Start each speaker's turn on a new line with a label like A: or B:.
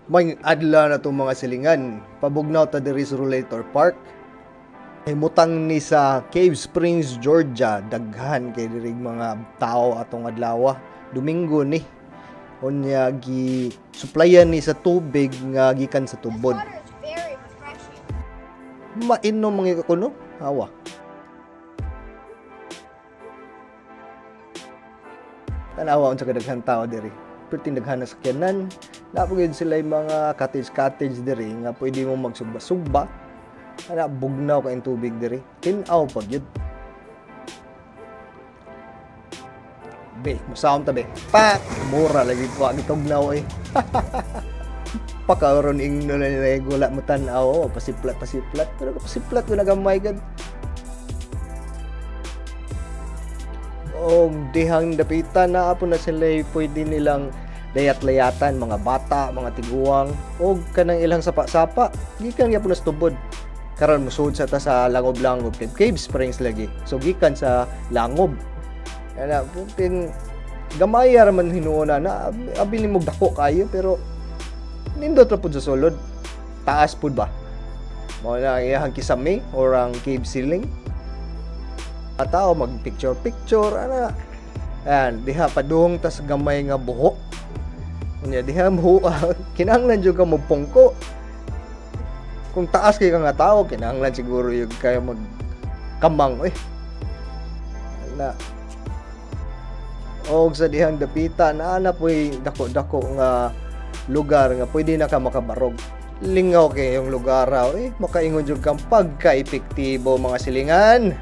A: May adlaw na itong mga silingan. Pabugnaw ta diri sa Rolater Park. Himutang ni sa Cave Springs, Georgia. Daghan kay diri mga tao atong adlaw. Domingo ni. Unya gi supplyan ni sa tubig nga gikan sa tubod.
B: This water is very refreshing.
A: Mainom mga kuno. Hawa. Tanawa unsa kadaghan tao diri. Perting daghan na sakyanan. Napagod sila yung mga cottage-cottage diri nga pwede mo magsugba-sugba. Ana bugnaw kayong tubig diri. Tin-aw pag yun. Be, musaom ta be. Pak! Mura lagi ko ang itugnaw eh. Pakaroon ingno na nila gula mo tan-aw. Oh, pasiplat, pasiplat. Pero pasiplat ko na gamay gad. Og dihang dapitan na apo na sila pwede nilang layat-layatan, mga bata, mga tiguang, og kanang ilang sapa-sapa, gikan gyapon sa tubod. Karon mosuod sa ta sa Langob-Langob, Cave, Cave Springs lagi. So gikan sa Langob. Ana putin gamay ra man hinuon na abi nimo dako kayo pero nindot ra pud sa sulod. Taas pud ba? Mao na iyang kisame or ang cave ceiling. Mga tao mag picture picture ana. Ayan, diha padung tas gamay nga buhok. Unya diha mo kinahanglan jud ka mogpungko. Kung taas kay ka nga tao, kinahanglan siguro yung kayo magkamang eh. Ana. Og sa dihang dapita naa na poy dako-dako nga lugar nga pwede na ka makabarog. Lingaw kay yung lugar raw eh, makaingon jud kang pagka-epektibo mga silingan.